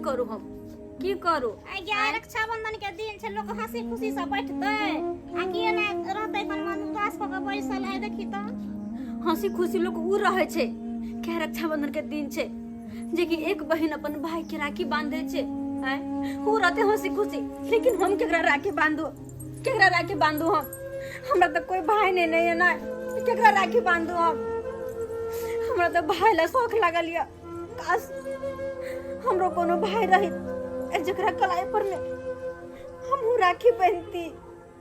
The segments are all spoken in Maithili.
करू हम की करू आइ रक्षाबंधन के दिन छै लोक हंसी खुशी से बैठतै आ की एना रहतै अपन मन उदास कऽ के बैसल है देखी तऽ हंसी खुशी लोक उ रहै छै क्या रक्षाबंधन के दिन छै जेकि एक बहन अपन भाई के राखी बांधे छै आँय उ रहते हंसी खुशी लेकिन हम केकरा राखी बांधू केकरा राखी बांधू हम हमरा तऽ कोई भाई नहीं नहीं है ना केकरा राखी बांधू हम हमरा तऽ भाई ला शौक लागल यऽ काश हमरो कोनो भाई रहित जकरा कलाई पर ने हमहूँ राखी बहनती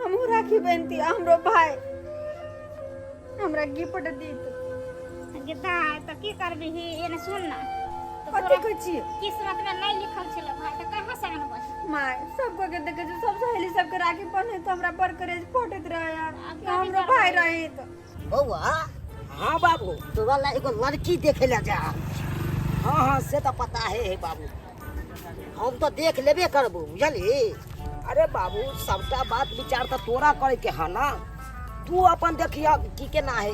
हमहूँ राखी बहनती आ हमरो भाई हमरा गिफ्ट दीत गीता तऽ की करबिही एने सुन ना तऽ कथी तोरा कहै छियै किस्मत में नहीं लिखल छलै भाई तऽ कहाँ से आनबै माय सबको के देखे छी सब सहेली सबके राखी बन्हे तो हमरा बड़ करेज फटैत रहे यार आब कि कथी हमरो करबै? भाई रहित बौआ हाँ बाबू तोरा ला एगो लड़की देखे ला जा हाँ हाँ से तो पता है, है बाबू हम तो देख लेबे करबो बुझली अरे बाबू सबटा बात विचार तो तोरा करे के है ना तू अपन देखिया की केना है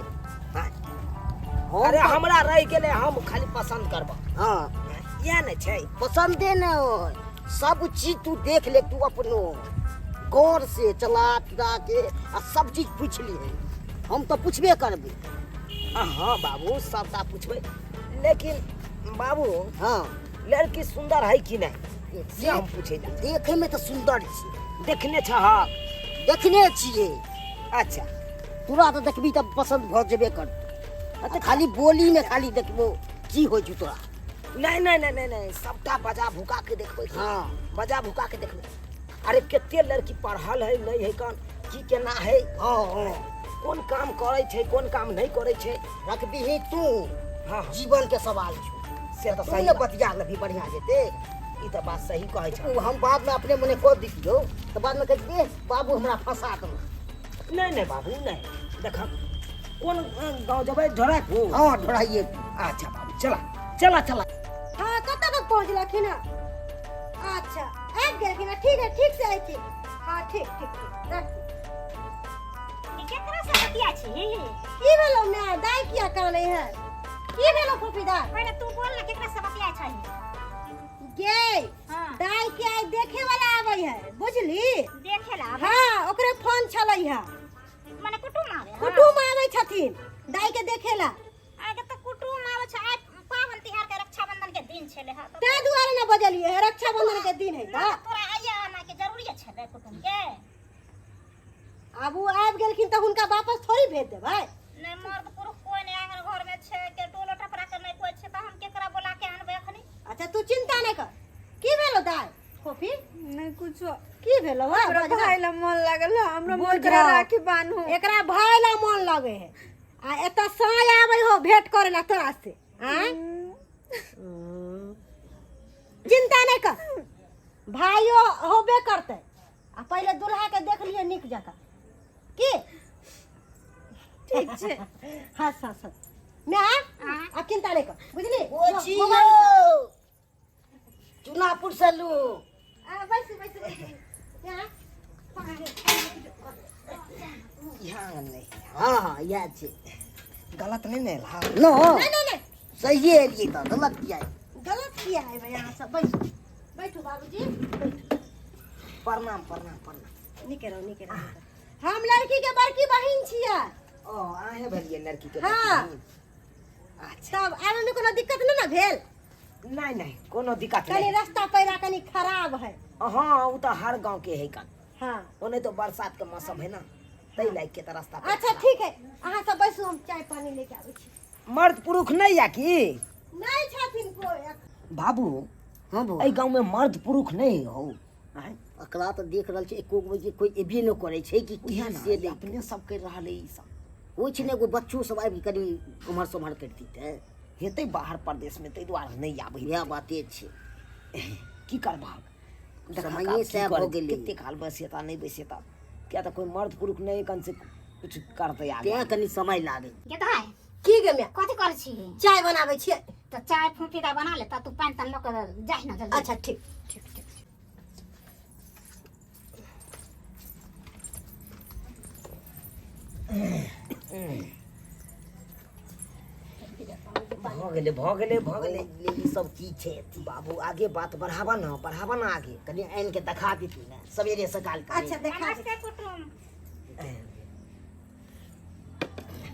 हाँ? हम अरे तो- हमरा रह गेलै हम खाली पसंद करब हाँ इएह ने छै पसंदे न होय सब चीज तू देख ले तू अपनो गौर से चला फिरा के आ सब चीज पूछ लिए हम तो पूछबे करबे हाँ बाबू सबटा पूछबै लेकिन बाबू हाँ लड़की सुंदर है कि नहीं से हम पूछे ला देखे में तो सुंदर छी देखने छह देखने छिए अच्छा तोरा तो देखबी तऽ पसंद भऽ जेबे करतौ आ तऽ खाली बोली में खाली देखबो की होइ छौ तोरा नहीं नहीं नहीं नहीं नहीं सबटा बजा भुका के देखबै हाँ बजा भुका के देखबै अरे कते लड़की पढ़ल है नहीं है कौन की केना है हाँ हाँ कोन काम करै छै कोन काम नहीं करै छै रखबिही तू हाँ जीवन के सवाल छौ से तऽ तू सही ने बात। बतिया लेबही बढ़िया जेते ई तऽ बात सही कहै छै ओ हम बाद में अपने मने कऽ दितियौ तऽ बाद में कहतियै बाबू हमरा फंसा देलक नहीं नहीं बाबू नहीं देख कोन गाँव जेबै ढोरापुर हाँ ढोराइए अच्छा बाबू चला चला चला हाँ कतऽ तक पहुँचलखिन हँ अच्छा आबि गेलखिन हँ ठीक है ठीक से अयथिन हाँ ठीक ठीक ठीक राखू ई केकरा से बतिया छी की भेलौ माय दाइ किया कानै है की भेलौ फूफी दाइ पहिले तू बोल ना केकरा से बतिया छही गे हाँ दाइ के आइ देखे वाला आबै है बुझली देखे ला आबै? हाँ ओकरे फोन छलै है मने कुटुम आवे हाँ? कुटुम आबै छथिन दाइ के देखे ला आगे तऽ कुटुम आबै छै आइ पाबनि तिहार के रक्षाबंधन के दिन छलै हँ तऽ ताहि दुआरे ने बजलियै है रक्षाबंधन के दिन है ना तऽ तऽ तोरा आइए आना के जरूरी छलै कुटुम के आब ओ आबि गेलखिन तऽ हुनका वापस थोड़ी भेज देबै नहि मर्द पुरुष कोइ नहि आंगन घर में छै के टोलो टपरा के नहि कोइ छै तऽ हम केकरा बोला के आनबै अखनी अच्छा तू चिंता नहि कर की भेलो दाइ फोफी नहीं कुछो की भेलो हँ हमरा बजरा? भाई ला मन लागल है हमरा मन बुझाओ। करा राखी बान्हू एकरा भाय ला मन लगे है आ एतऽ साँझ आबै हो भेंट करे ला तोरा से आँय चिंता नहि कर भाइयो होबे करतै आ पहिले दुल्हा के देख लियै नीक जकाँ की ठीक छै हँस हँस हँस माय आब चिंता नहि कर बुझली कोची मोबाइल यौ चुनापुर से लू आ, बैसू बैसू बैसू माय यहाँ नहीं हाँ हाँ इएह छै गलत नहीं ने ला नो नहि नहि नहि सहिए एलियै तऽ गलत किया गलत किया है यहाँ सब बैसू बैठू बाबूजी बैठू प्रणाम प्रणाम प्रणाम नीके रहू नीके रहू हम लड़की के बड़की बहिन छियै ओ अहें भेलियै लड़की के हाँ। बहिन। अच्छा तब आबे में कोनो दिक्कत नहि ने भेल नहीं नहीं कोनो दिक्कत कनी नहीं रास्ता पैरा कनी खराब है हाँ वो तो हर गांव के है कन हाँ ओने तो बरसात के मौसम है ना तई लाइक के तो रास्ता पे अच्छा ठीक है अहाँ सब बैसू हम चाय पानी लेके आबै छी मर्द पुरुष नहीं या की नहि छथिन कोइ बाबू हाँ बौआ एहि गांव में मर्द पुरुष नहीं हो आँय? एकरा तऽ देख रहल छै एको गो जे कोइ एबे नहि करै छै कि की उएह ने से नहि अपने सब कर रहल है ई सब होइ छै ने एगो बच्चो सब आबि कऽ कनि एम्हर से ओम्हर करि दितै हेतै बाहर परदेश में ताहि दुआरे नहि आबै इएह बाते छै की करबहक देखहक समये आब की सएह भऽ करै, गेलै। कते काल बैसेता नहि बैसेता किया तऽ कोइ मर्द पुरुष नहि कन से कुछ करतै आगे तेँ कनि समय लागै गे दाइ की गे माय कथी करै छी चाय बनाबै छियै तऽ चाय फूफी दाइ बना ले तऽ तू पानि तानि लऽ कऽ जाहि ने जल्दी अच्छा ठीक ठीक ठीक भऽ गेलै भऽ गेलै भऽ गेलै। ई सब की छै अथी? बाबू आगे बात बढ़ाबऽ ने, बढ़ाबऽ ने आगे। कनि आनि के देखा देती ने सवेरे सकाल के। अच्छा देखा दे। नमस्ते कुटुम।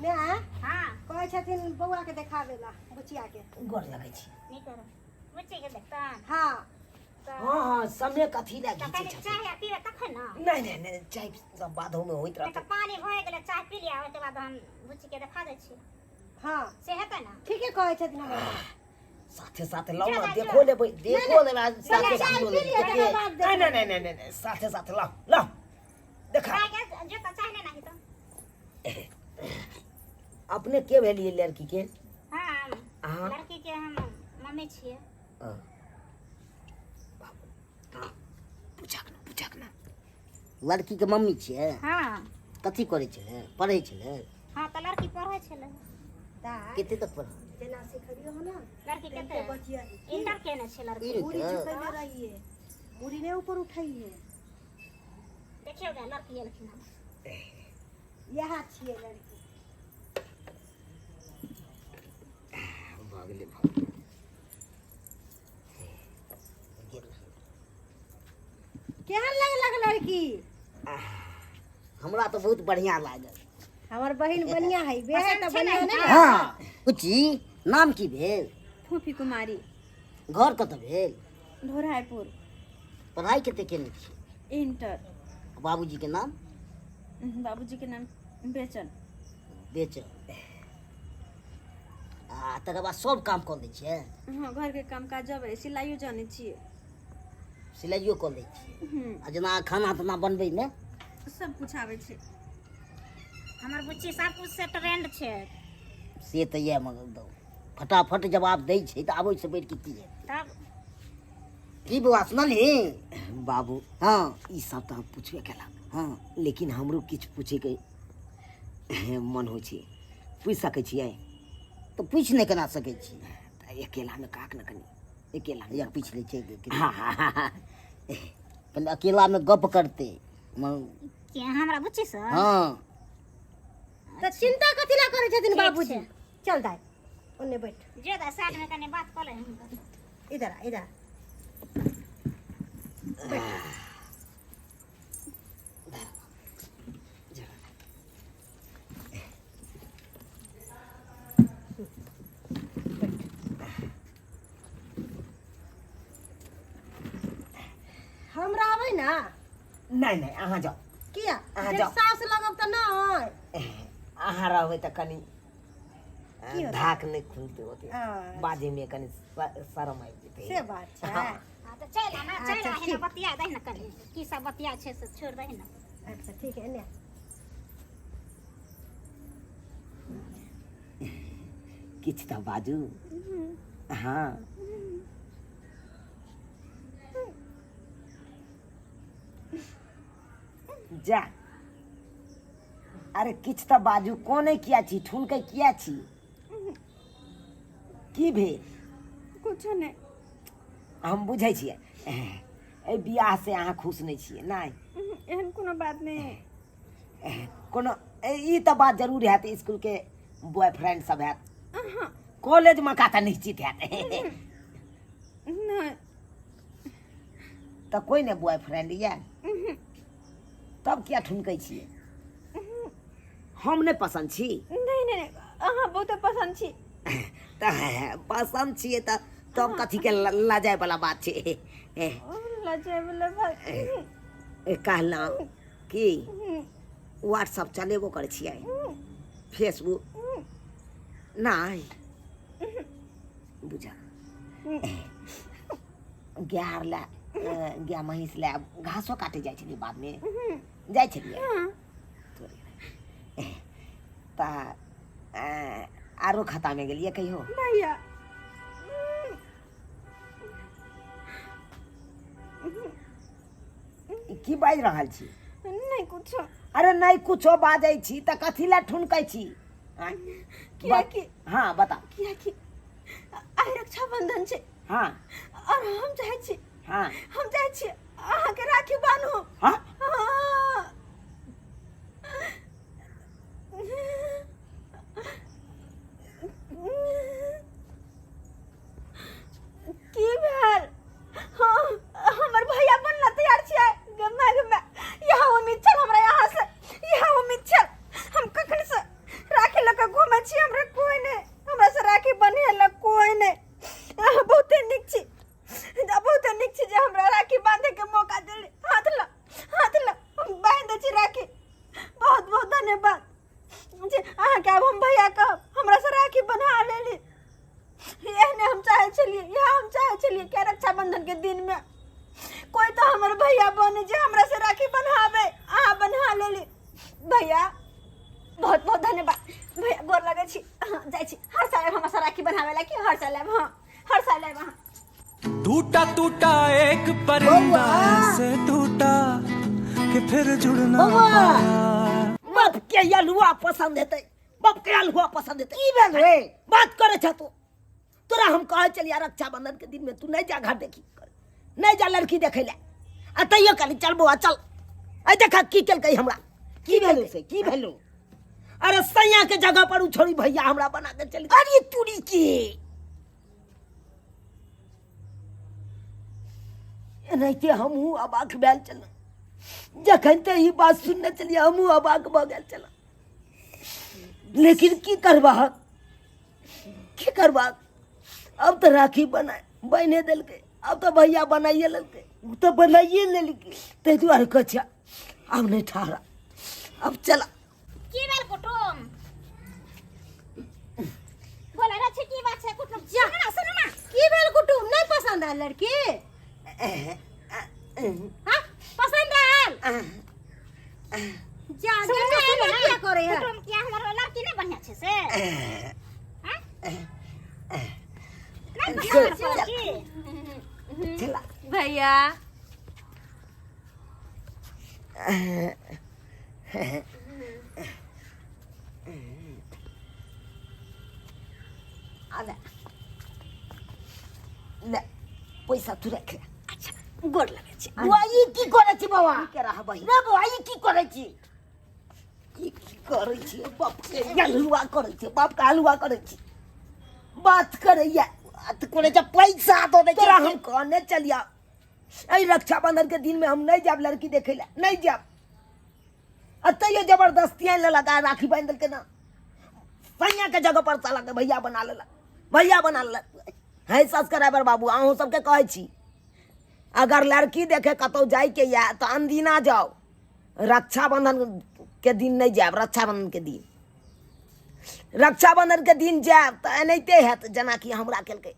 माय हाँ कहै छथिन बौआ के देखाबे ला, बुचिया के। गोर लगै छी। नीक रह बुच्ची के देखता। हाँ हाँ हाँ, समय कथी लए तऽ घीचै कनि छथिन? चाय पीबै तखन ने। नहि नहि नहि, चाय सब बादोमे होइत नहि तऽ रहतै। पानी भऽ गेलै, चाय पी लिअ, ओहिके बाद हम बुच्ची के देखा दै छी। हाँ से हेतै ने? ठीके कहै छथिन हमर माँ। साथे साथे लाउ ने, जो, जो। देखो लेबै, देखो लेबै आ साथे चाय पीओ पी लेबै। लिअ, तकर बाद नहि नहि नहि नहि नहि, साथे साथे लाउ लाउ देखा। चाय के जो तऽ चाय नहि नाही तऽ। अपने के भेलियै लड़की के? हाँ, अहाँ? लड़की के हम मम्मी छियै। हाँ। बाबू, हाँ, पूछक ने, पूछक ने। लड़की के मम्मी छियै? हाँ। कथी करै छलै, पढ़ै छलै? हाँ तऽ लड़की पढ़ै छलै। दाय कते तक पढ़ल? जेना सिखलियो हन ने लड़की तेनाहिते कते बतियाही। इंटर केने छै लड़की। मुड़ी इंटर? झुकैले रहिए, मुड़ी नहि ऊपर उठैए। देखियौ गे लड़की एलखिन हन। इएह छियै लड़की। भऽ गेलै भऽ गेलै। गेल। केहन लगलक लड़की? हमरा तऽ बहुत बढ़िआँ लागल। हमर बहिन बढ़िया है, बेहे पसन्द तऽ छै ने बढ़िया नहि हिनका? हाँ बुच्ची, नाम की भेल? फोफी कुमारी। घर कतऽ भेल? ढोरायपुर। पढ़ाई कते केने छी? इंटर। बाबूजी के नाम? बाबूजी के नाम बेचन। बेचन। आ तकर बाद सब काम कऽ लै छियै? हाँ, घर के काम काज अबै, सिलाइयो जानै छियै। सिलाइयो कऽ लै छियै? हम्म। आ जेना खाना ताना बनबैमे? सब कुछ आबै छै। हमर बुच्ची सब कुछ से ट्रेंड छै। से तऽ यऽ, मगर दौ फटाफट जवाब दै छै तऽ आबै से बढ़ि के की हेतै? तब की बौआ सुनलही? बाबू हाँ ई सब तऽ हम पुछबे केलक, हाँ लेकिन हमरो किछु पूछैके मन होइ छै, पूछि सकै छियै? तऽ पूछि नहि केना सकै छी। तऽ अकेलामे काक ने, कनि अकेलामे या पूछि लै छै। हाँ हाँ हाँ हाँ। पहिले अकेलामे गप करतै मगर। के हमरा बुच्ची से? हाँ। तऽ चिंता कथी ला करै छथिन ठीक बाबूजी? छै। चल दाय, ओन्ने बैठ। जो दाइ, साइड में कनि बात कऽ ले हुनकर। इधर आ, इधर आ। हम रहबै ने? नहि नहि, अहाँ जाउ। किया? अहाँ जब जाउ। सास लगब तऽ नहि। अहाँ रहबै तऽ कनि की होतै? धाक नहि खुलतै ओते। अच्छा। बाजैमे कनि शरम आबि जेतै। से बात छै। हाँ। हाँ तऽ चलि आ ने, चलि अच्छा, आ हिना ठीक। बतिया दही ने कनि, की सब बतिया छै से छोड़ि दही ने। अच्छा ठीक है, एने आ। किछु तऽ बाजू। हाँ जा, अरे किछु तऽ बाजू, कोने किया छी, ठुनकै किया छी, की भेल? कुछो नहि। हम बुझै छियै, एहि बियाह से अहाँ खुश नहि छियै। नहि, एहन कोनो बात नहि। कोनो ई तऽ बात जरूर हैत, इसकुलके बॉयफ्रेंड सब हैत, कॉलेजमे का तऽ निश्चित हैत। नहि। तऽ कोइ नहि बॉयफ्रेंड यऽ? तब किया ठुनकै छियै? हम नहि पसन्द छी? नहि नहि, अहाँ बहुते पसन्द छी। तऽ पसन्द छियै तऽ तब कथीके लजाय वाला बात छै? लजाय वाला बात। कहलहुँ कि व्हाट्सअप चलेबो करै छियै, फेसबुक नहि बुझा गाय आर लए, गाय महींस लए घासो काटे जाइ छलियै? बादमे जाइ छलियै तऽ आरो खतामे गेलियै कहियो? भैया, ई की बाजि रहल छी? नहि कुछो। अरे नहि कुछो बाजै छी तऽ कथी लए ठुनकै छी? आँय? कियाकि हाँ बता। कियाकि आइ रक्षाबंधन छै। हाँ। और हम चाहै छी, हाँ, हम चाहै छी अहाँके राखी बान्हू। हाँ। हाँ। जे अहाँके आब हम भैया कहब। हमरा से राखी बन्हा लेली। एहने हम चाहै छलियै, इएह हम चाहै छलियै कि रक्षाबंधन के दिन में कोई तो हमर भैया बने जे हमरा से राखी बन्हाबे। अहाँ बन्हा लेली भैया, बहुत बहुत धन्यवाद भैया, गोर लगै छी। हाँ, जाइ छी। हर साल आयब हमरा से राखी बन्हाबे ला कि हर साल आयब? हाँ, हर साल आयब अहाँ। टूटा टूटा एक परिंदा ऐसे टूटा कि फिर जुड़ ना पाया। बाप के अलुआ पसंद हेतै, बाप के अलुआ पसंद हेतै। की भेल रे? बात करे छ तू, तोरा हम कहै चलिया रक्षाबंधन के दिन में तू नहीं जा घर देखी, नहीं जा लड़की देखे ले, आ तैयो कहली चल बौआ चल। ऐ देखा की केलकै हमरा। की भेलौ से, की भेलौ? अरे सैया के जगह पर उ छोड़ी भैया हमरा बना के चल। अरे तुरी के एनाहिते हमहूँ अबाक भेल छलहुँ जखन तऽ ई बात सुनने छलियै, हमहूँ अबाक भऽ गेल छलहुँ। लेकिन की करबाक, की करबाक, अब तऽ राखी बना बने देलकै, अब तऽ भैया बनाइए लेलकै। ओ तऽ बनाइए लेलकै। ताहि दुआरे कहै छियै आब नहि ठहरा, अब चला। की भेल कुटुम? बोले रे छै, की बात छै कुटुम? सुन ना, सुन ना। की भेल कुटुम, नहीं पसंद आयल लड़की? हाँ, पसंद आयल? जा सुन गे ना, सुन एना ना। किया करे है? कुटुम, किया हमर लड़की नहीं बढ़िया छै से? हाँ? नहीं पसंद आयल लड़की? चला भैया। आले ले, पैसा तू रख ले। अच्छा, गोर लगै छी। बौआ, ई की करै छी बौआ? के रह बहिन। रे बौआ, ई की करै छी? ई की करै छी? बाप के हलुआ करै छी, बाप के हलुआ करै छी, बात करैया। बात करै छै, पैसा दऽ दै छै। तोरा हम कहने चलिया एहि रक्षाबंधन के दिन में हम नहीं जाब लड़की देखे ला, नहीं जाब, आ तैयो जबरदस्ती आनि लेलक आ राखी बान्हि देलकै ना। सैया के जगह पर साला के भैया बना लेलक, भैया बना लेलक। है सब्सक्राइबर बाबू, अहूँ सबके कहै छी, अगर लड़की देखे कतहु जाइके यऽ तऽ अनदिना जाउ, रक्षाबंधन के दिन नहीं जायब। रक्षाबंधन के दिन, रक्षाबंधन के दिन जायब तऽ एनाहिते हैत जेनाकि हमरा केलकै।